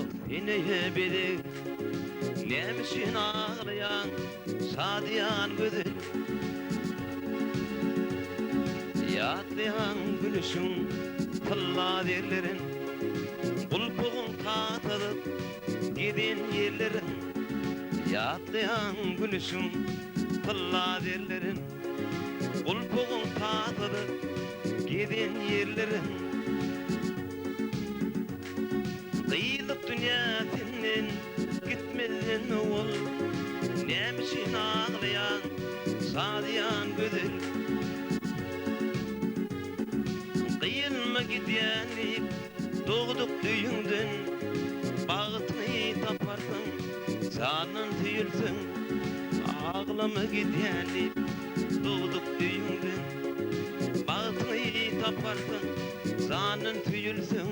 Ýok seneye bezeg Näme üçin aglaýaň şadyýan gözel Ýatlaýaň gülüşiň tylla zerlerin Gulpugyň tagtadyp gezen ýerleriň Ýatlaýaň gülüşiň tylla zerlerin Gulpugyň tagtadyp gezen ýerleriň Gyýlyk dünýä senden gitmezden owal Näme üçin aglaýaň şadyýan gözel Gyýylma gidýän diýip dogduk öýüňden Bagtyňy taparsyň jandan söýülseň Aglama gidýän diýip dogduk öýüňden Bagtyňy taparsyň jandan söýülseň.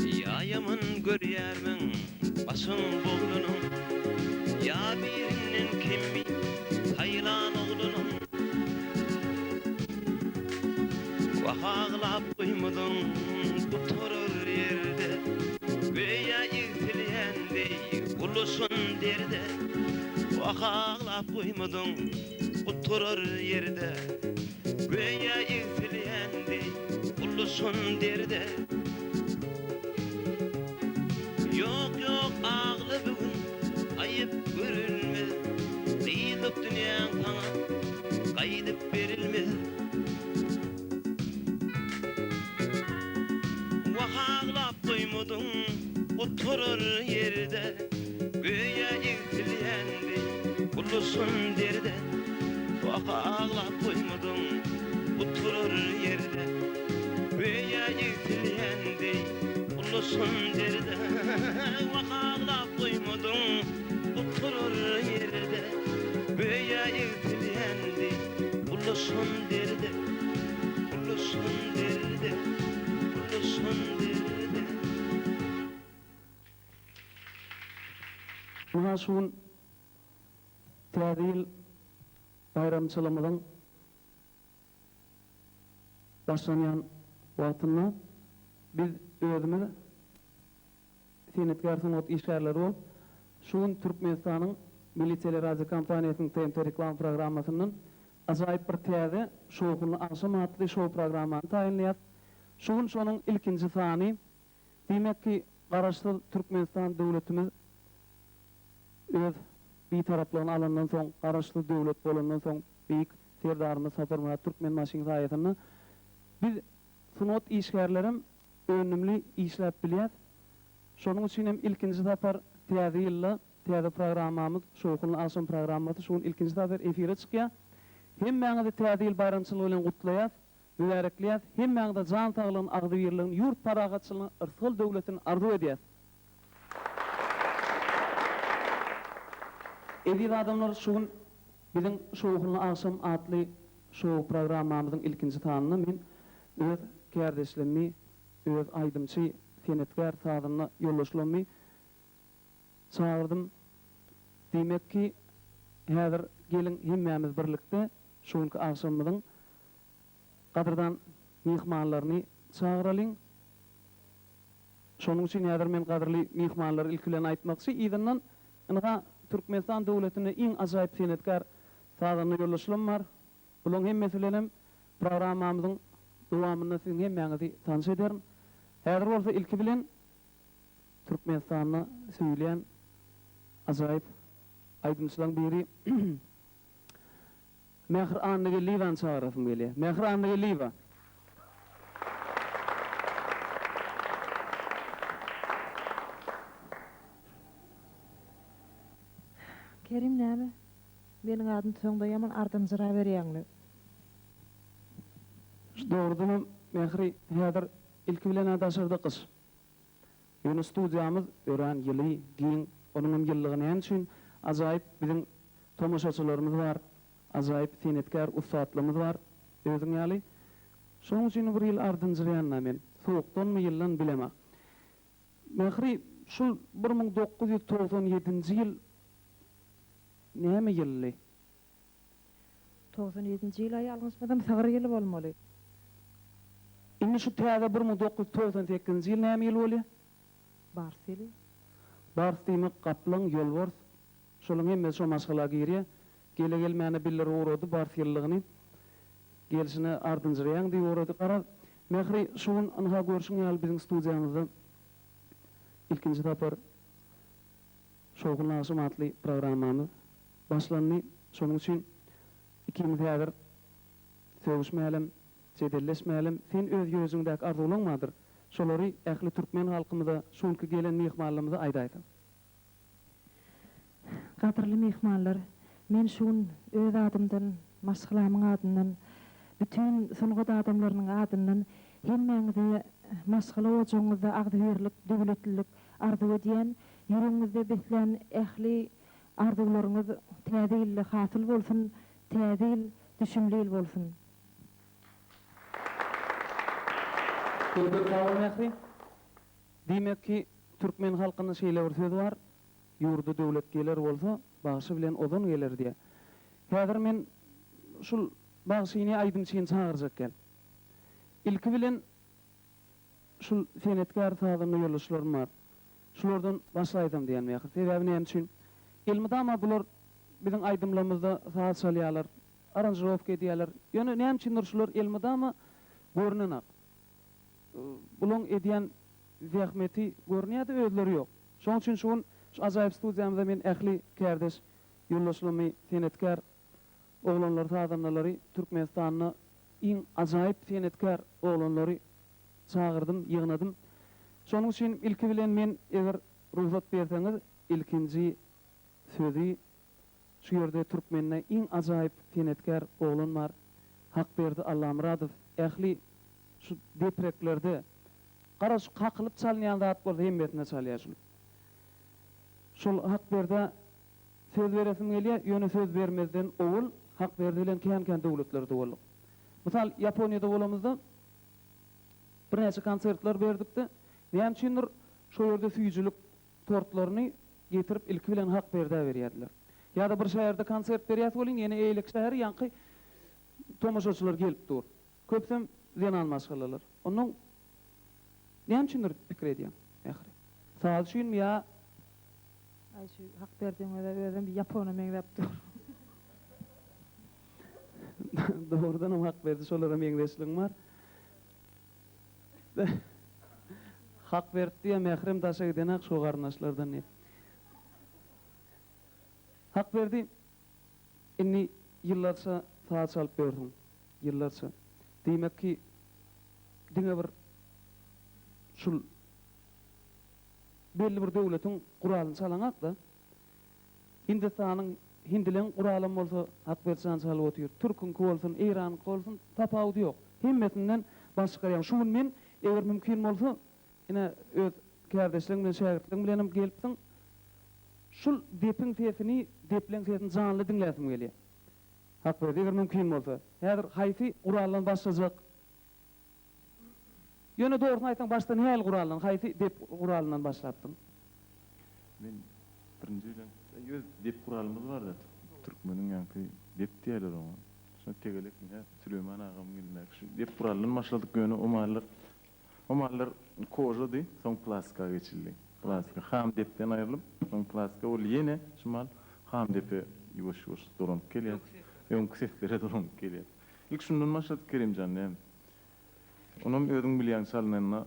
Ýa ýaman görýärmiň başyň bognunyň, Ýa birinden kemmi saýlan oglunyň. Wah aglap goýmadyň gutarar ýerde, Göýä egsilýän deý ulaşan derde. Wah aglap goýmadyň gutarar ýerde, Göýä egsilýän deý ulaşan derde. Ýok ýok agla bu gün aýyp görülmez Gyzyk dünýäň saňa gaýdyp berilmez Wah aglap doýmadyň oturar ýerde Göýä egsilýän deý ulaşan derde Wah aglap doýmadyň oturar ýerde Göýä egsilýän deý ulaşan derde Wah aglap doýmadyň oturar ýerde Göýä egsilýän deý ulaşan derde Ulaşan derde Ulaşan derde. Ynha şu gün Täze ýyl baýramçylygymyzyň başlanýan wagtynda biz özümiz senetkär sungat işgärleri bolup, şu gün Türkmenistanyň Milli teleradiokompaniýasynyň TMT reklama programmasyndan ajaýyp bir täze Şowhunly agşam atly şou programmany taýynlaýarys. Şu gün şonuň ilkinji sany. Diýmek ki, Garaşsyz Türkmenistan döwletimiz öz Bitaraplygyny alandan soň, Garaşsyz döwlet bolandan soň Beýik Serdarymyz Saparmyrat Türkmenbaşyň saýasynda biz sungat işgärlerem önümli işläp bilýäs. Şonuň üçin hem ilkinji sapar Täze ýylda täze programmamyz Şowhunly agşam programmasy şu gün ilkinji sapar efire çykýar. Hemmäňizi Täze ýyl baýramçylygy bilen gutlaýas, mübärekleýäs. Hemmäňize jan saglygyny, agzybirligini, ýurt parahatçylygyny, yrsgal-döwletini arzuw edýäs. Eziz adamlar şu gün Biziň Şowhunly agşam atly şou programmamyzyň ilkinji sanynda men öz kärdeşlemmi, öz aýdymçy, senetkär, sazanda ýoldaşlammy çagyrdym. Diýmek ki, häzir geliň hemmämiz birlikde şu günki agşamymyzyň gadyrdan myhmanlaryny çagyralyň. Şonuň üçin häzir men gadyrly myhmanlary ilki bilen aýtmakçy, yzyndan Ynha, Türkmenistan döwletinde iň ajaýyp senetkär sazanda ýoldaşlam bar. Bulaň hemmesi bilenem programmamyzyň dowamynda siziň hemmäňizi tanyş ederin. Häzir bolsa ilki bilen Türkmenistanda söýülýän ajaýyp aýdymçylaň biri Mähri Annageldiýewany çagyrasym gelýär. Mähri Annageldiýewa! Kerim näme? Meniň adym tutaňda ýaman ardynjyraberýäňle. Şu dogrudanam Mähri häzir ilki bilen-ä daşarda gyş. Ýöne studiýamyz örän ýyly, giň. Onuňam ýylylygy näme üçin? Ajaýyp biziň tomaşaçylarymyz bar. Ajaýyp senetkär ussatlarymyz bar özüň ýaly. Şonuň üçin bir ýyl ardynjyraýan-da men. Sowukdanmy, ýyldan bilemok. Mähri, şul 1997-nji ýyl näme ýyldy? 97-nji ýyl-a ýalňyşmasam sygyr ýyly bolmaly. Indi şu täze 1998-nji ýyl näme ýyl bolýar? Bars ýyly. Bars diýmek gaplaň, ýolbars. Şolaň hemmesi şo maşgala girýär. Gele-gelmäne bildirip ugrady bars ýyllygyny. Gelşine ardynjyraýaň diýip ugrady. Garaz, Mähri, şu gün ynha görşüň ýaly biziň studiýamyzda ilkinji sapar Şowhunly agşam atly programmamyz başlandy. Şonuň üçin ikimiz häzir sögüşmälem, jedelleşmälem. Sen öz ýürejiňdäki arzuwlaň bardyr. Şolary ähli türkmen halkymyza, şu günki gelen myhmanlarymyza aýdaýsaň. Gadyrly myhmanlar, men şu gün öz adymdan, maşgalamyň adyndan, bütin sungat adamlarynyň adyndan hemmäňize maşgala ojagyňyzda agzybirlik, döwletlilik arzuw edýän. Ýüregiňizde beslän ähli arzuwlaryňyz täze ýylda hasyl bolsun, täze ýyl düşümli ýyl bolsun! Köp sag bol Mähri. Diýmek ki, türkmen halkynda şeýle bir söz bar, Ýurda döwlet geler bolsa, bagşy bilen ozan geler diýýär. Häzir men şul bagşyny, aýdymçyny çagyrjak gel. Ilki bilen şul senetkär sazanda ýoldaşlarym bar. Şulardan başlaýsam diýýän Mähri. Sebäbi näme üçin? Elmydama bular biziň aýdymlarymyzda saz çalýarlar, aranžirowka edýärler. Ýöne näme üçindir şular elmydama görnenak. Bulaň edýän zähmeti görünýär-de özleri ýok. Şonuň üçin şu gün şu ajaýyp studiýamyza men ähli kärdeş ýoldaşlarymy, senetkär oglanlary, sazandalary, Türkmenistanda iň ajaýyp senetkär oglanlary çagyrdym, ýygnadym. Şonuň üçin ilki bilen men eger rugsat berseňiz ilkinji sözi Şu ýerde türkmende iň ajaýyp senetkär oglan bar Hakberdi Allamyradow ähli şu depreklerde garaz şu kakylyp çalynýan zat bolsa hemmesinde çalýar şul. Şol Hakberdä söz beresim gelýär ýöne söz bermezden owal Hakberdi bilen kän kän döwletlerde bolduk. Mysal Ýaponiýada bolamyzda birnäçe konsertler berdikde näme üçindir şo ýerde süýjülik tortlaryny getirip ilki bilen Hakberdä berýärdiler. Ýa-da bir şäherde konsert berýäs welin ýene eýleki şähere ýaňky tomaşaçylar gelip dur. Köpüsem zenan maşgalalar. Onnoň näme üçindir pikir edýäň Mähri? Saz üçinmi ýa? Aý şu Hakberdiň özä özem bir ýapona meňzäp dur. Dogrudanam Hakberdi şolara meňzeşligiň bar. Hak berip diýýä Mährem daşa gidenak şo garyndaşlardan diýip. Hakberdi indi ýyllarça saz çalyp ýörsüň. Ýyllarça. Diýmek ki diňe bir şul belli bir döwletiň guralyny çalaňakda. Hindistanyň hindileň guralam bolsa Hakberdi jan çalyp otyr. Türküňki bolsun, Eýranyňky bolsun tapawudy ýok. Hemmesinden baş çykarýaň. Şu gün men eger mümkin bolsa ine öz kärdeşleň bilen şägirtleň bilenem gelipsiň. Şul depiň sesini, depleň sesini janly diňläsim gelýär. Hakberdi eger mümkin bolsa. Häzir haýsy guraldan başlajak? Ýöne dogrusyny aýtsaň başda nähili guraldan, haýsy dep guralyndan başlapdyň? Men birinji bilen öz dep guralymyz barda türkmeniň ýaňky dep diýerler oňa. Şo tegelek ine Süleýman agamyň elindäki şu dep guralyndan başladyk ýöne o mallar o mallar kožady soň plastika geçildi. Plastika ham depden aýrylyp soň plastika boldy ýene şu mal ham depe ýuwaş ýuwaş dolanyp gelýär. Öňki seslere dolanyp gelýär. Ilk şundan başladyk Kerimjan näme. Onam özüň bilýäň çalynanda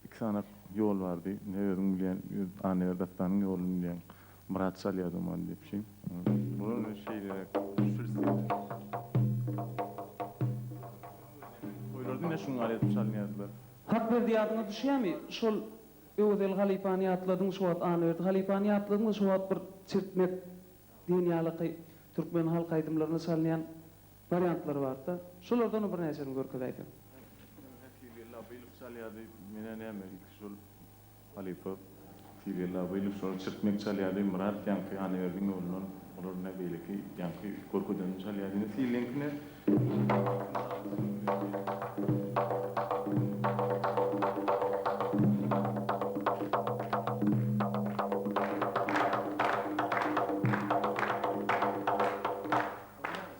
iki sany ýol bardy. Ine özüň bilýän Annaberdi Atdanyň ýoluny bilýäň. Myrat çalýardy oman diýip şi. Bular ine şeýleräk şul stil. Toýlarda ine şuň ýaly edip çalynýardylar. Hakberdi ýadyňa düşýämi şol Öwezeli halypany ýatladyň şu wagt Annaberdi halypany ýatladyňda şo wagt bir çirtmek diýen ýalyky türkmen halk aýdymlarynda çalynýan Wariantlary barda. Şolardanam birnäçesini görkezäýseň. Hä Sylgeldi Abylow çalýardy. Menä näme ilki şol halypa. Sylgeldi Abylow şolar çirtmek çalýardy, Myrat ýaňky Hanaberdiň ýolundan olar ine beýleki ýaňky görkezenini çalýardy. Indi Sylgyňkine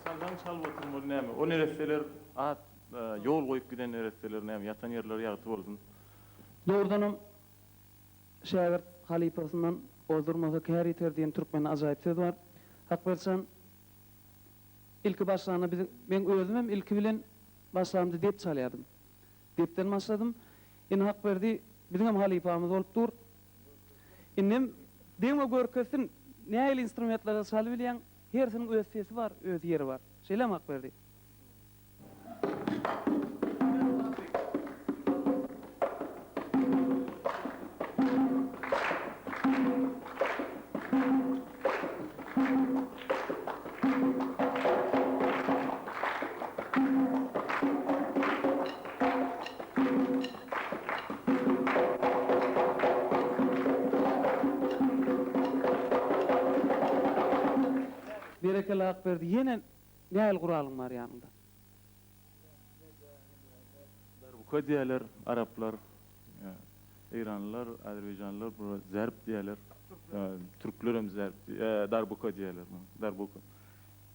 Çalsaň çalyp oturmaly näme. O neresseler at ýol goýup giden neresseler näme ýatan ýerleri ýagty bolsun. Dogrudanam şägirt halypasyndan ozdurmasa kär ýiter diýen türkmende ajaýyp söz bar. Hakberdi jan ilki başlanda biz meň özümem ilki bilen başlamda dep çalýardym. Depden başladym. Indi Hakberdi biziňem halypamyz bolup dur. Indem demo görkezsin nähili instrumentlerde çalybilýäň hersiniň öz sesi bar, öz ýeri bar. Şeýlemi Hakberdi? Berekella Akberdi ýene nähili guralyň bar ýanyňda? Darbuka diýýärler araplar, eýranlylar, azerbaýjanlylar buna zerb diýýärler. Türkler hem zerb darbuka diýýärler muňa, darbuka.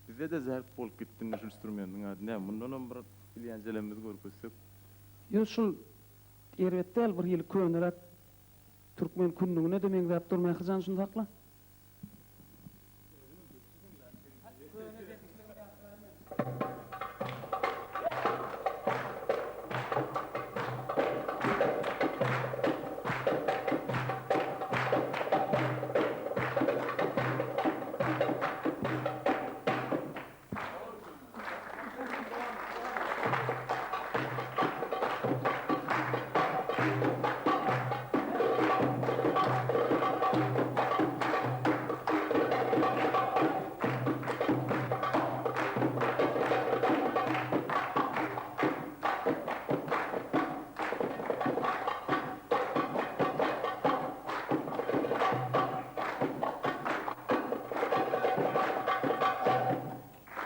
Bizde-de zerb bolup gitdi indi şu instrumentiň ady. Näme, mundanam bir bilýän jelemimizi görkezsek. Ýok, şul erbet däl, bir hili köneräk türkmen kündügine-de meňzäp dur, Mährijan şuny sakla.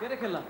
Berekella.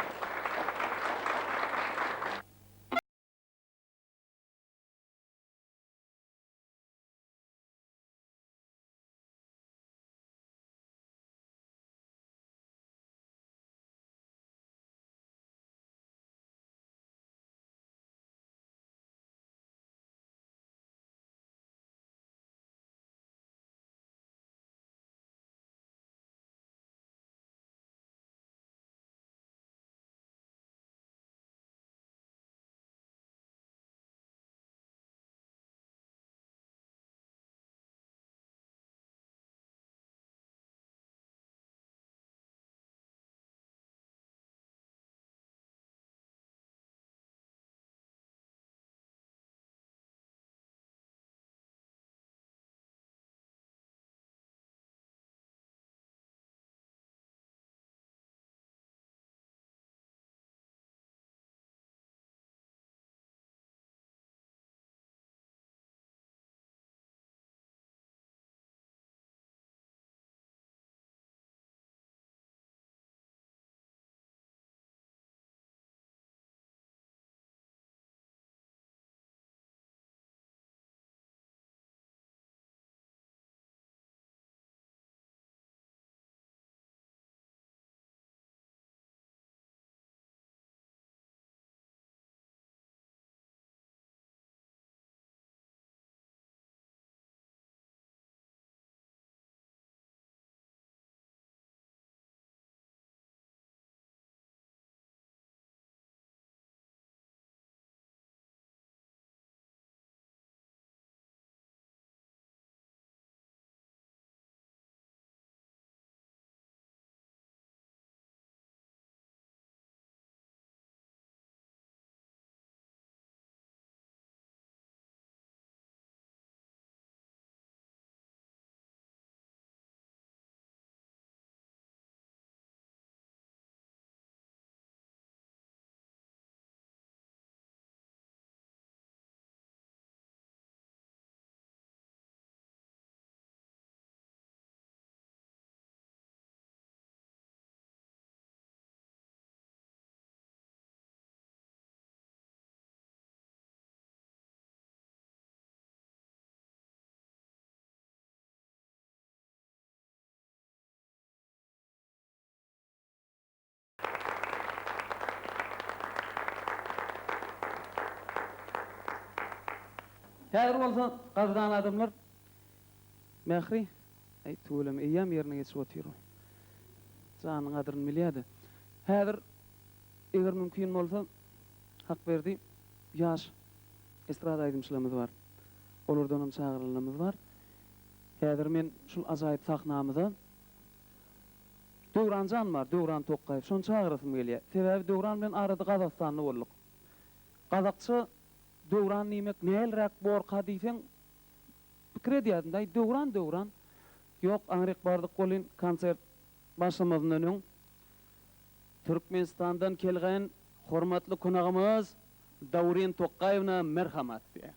Häzir bolsa gadyrdan adamlar Mähri, aý tüweleme eýýäm ýerine geçip otyr ol. Janyň gadyryny bilýä-de. Häzir eger mümkin bolsa Hakberdi ýaş estrada aýdymçylarymyz bar. Olardanam çagyrylanlarymyz bar. Häzir men şul ajaýyp sahnamyza Döwran jan bar, Döwran Tokgaýew, şony çagyrasym gelýär. Sebäbi Döwran bilen arada Gazagystanda bolduk. Gazakça Döwran diýmek nähiliräk borka diýseň, pikir edýärdim-de, aý, Döwran, Döwran. Ýok, aňryk bardyk welin, konsert başlamazyndan öň Türkmenistandan kelgen hormatly konagymyz Dawrin Tokgaýewna merhamat diýýär.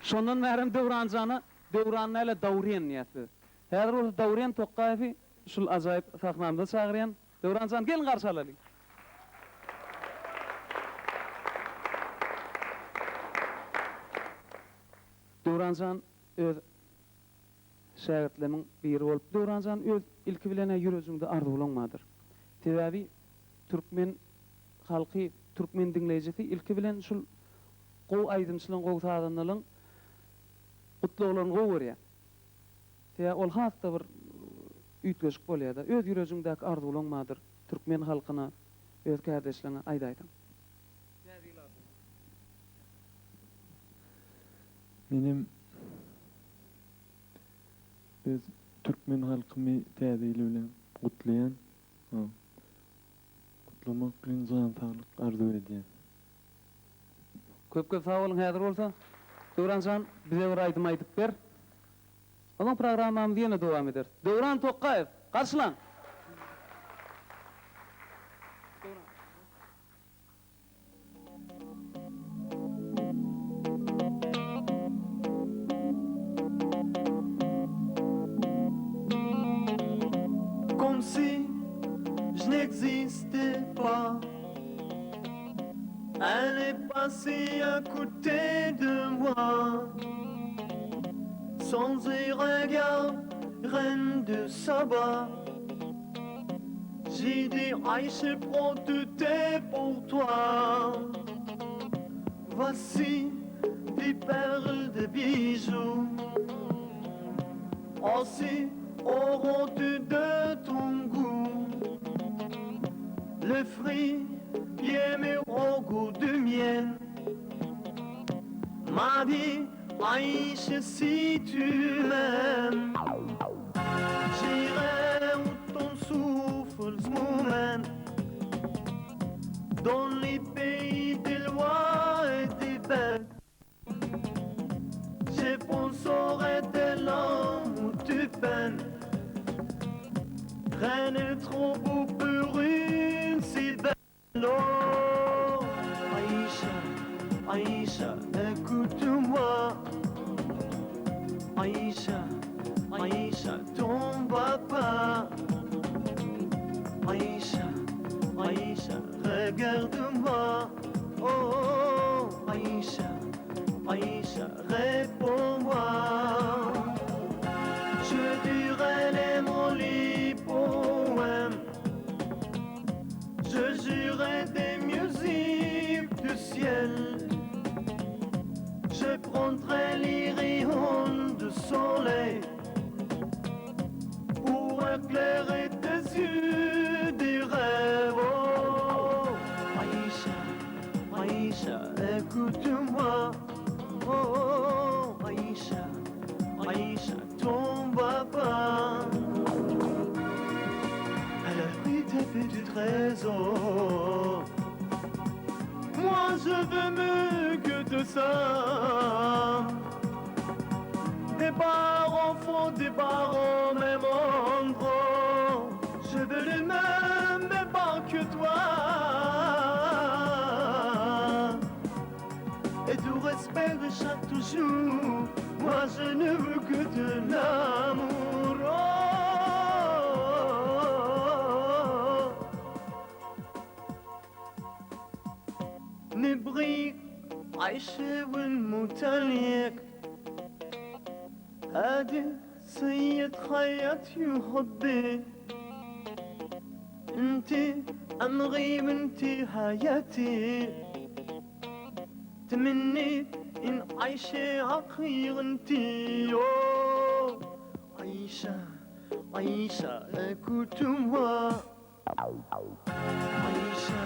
Şondan bärem Döwran jana Döwran däl-de Dawrin diýýäs biz. Häzir bolsa Dawrin Tokgaýewi şul ajaýyp sahnamyza çagyrýan. Döwran jan geliň garşy alalyň. Döwran jan öz şägirtlerimiň biri bolup Döwran jan öz ilki bilen-ä ýürejiňde arzuwlaň bardyr. Sebäbi türkmen halky, türkmen diňleýjisi ilki bilen şul gowy aýdymçylaň, gowy sazandalaň gutlaglaryny gowy görýär. Sebäbi ol has-da bir üýtgeşik bolýar-da. Öz ýürejiňdäki arzuwlaň bardyr türkmen halkyna, öz kärdeşleriňe aýdaýsaň. Täze ýyl arzuwlaň. Menem öz türkmen halkymy täze ýyl bilen gutlaýan. Gutlamak bilen jan saglyk arzuw edýän. Köp köp sag boluň häzir bolsa Döwran jan bize bir aýdym aýdyp ber. Onsoň programmamyzy ýene dowam ederis. Döwran Tokgaýew garşylaň. Comme si je n'existais pas Elle est passée à côté de moi Sans un regard, reine de Saba J'ai dit Aïcha prends tout est pour toi Voici des perles de bijoux Aussi auront-tu de ton goût Le fruit bien mûr au goût du miel Ma vie, Aïcha, si tu m'aimes J'irai où ton souffle m'mène Dans les pays des lois et des bêtes Je penserai de l'homme où tu peines Rien n'est trop beau pour une si belle Oh, Aïcha, Aïcha, écoute-moi Aïcha, Aïcha, tombe pas Aïcha, Aïcha, regarde-moi Oh, Aïcha, Aïcha, réponds-moi Je dirai les mots, les poèmes Je jurerai des musiques du ciel Je prendrai les rayons du soleil Pour éclairer tes yeux des rêves Oh, Aïcha, Aïcha, écoute-moi Oh, Aïcha, Aïcha, tombe pas Elle a pris tes petits trésors Moi je veux mieux que de ça Des parents font des parents même endroit Je veux le même mais pas que toi Et du respect de chaque toujours Moi je ne veux que de l'amour Oh. نبغيك عيشة والموت عليك هادي سيد حياتي وحبي انتي امري وانتي حياتي تمني In Ayşe hakkı yok. Ayşe, Ayşe, écoute-moi. Ayşe,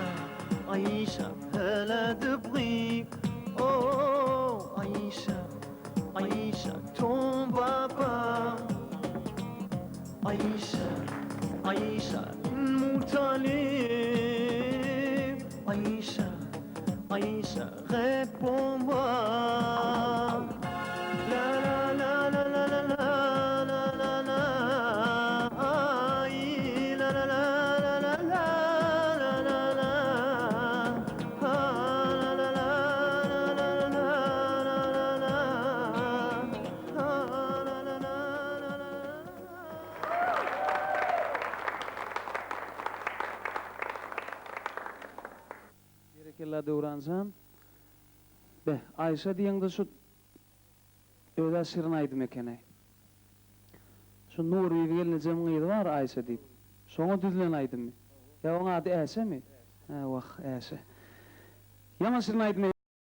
Ayşe, hele de brik. Oh, Ayşe, Ayşe, ton papa. Ayşe, Ayşe, Moutalib. Ayşe, Ayşe, réponds-moi. La la la la la la la la la la. Ay, la la la la la la la la la. Ah, la la la la la la la la. Ah, la la la la la la. Berekella Döwranjan. Beh, Aýşa diýeňde şu öz-ä şirin aýdym ekeni. Şu Nurbibi gelnejemiň gyzy bar Aýşa diýip. Şoňa düzülen aýdymmy? Ýa oň ady Äşemi? Hä, wah, Äşe. Ýaman şirin aýdym.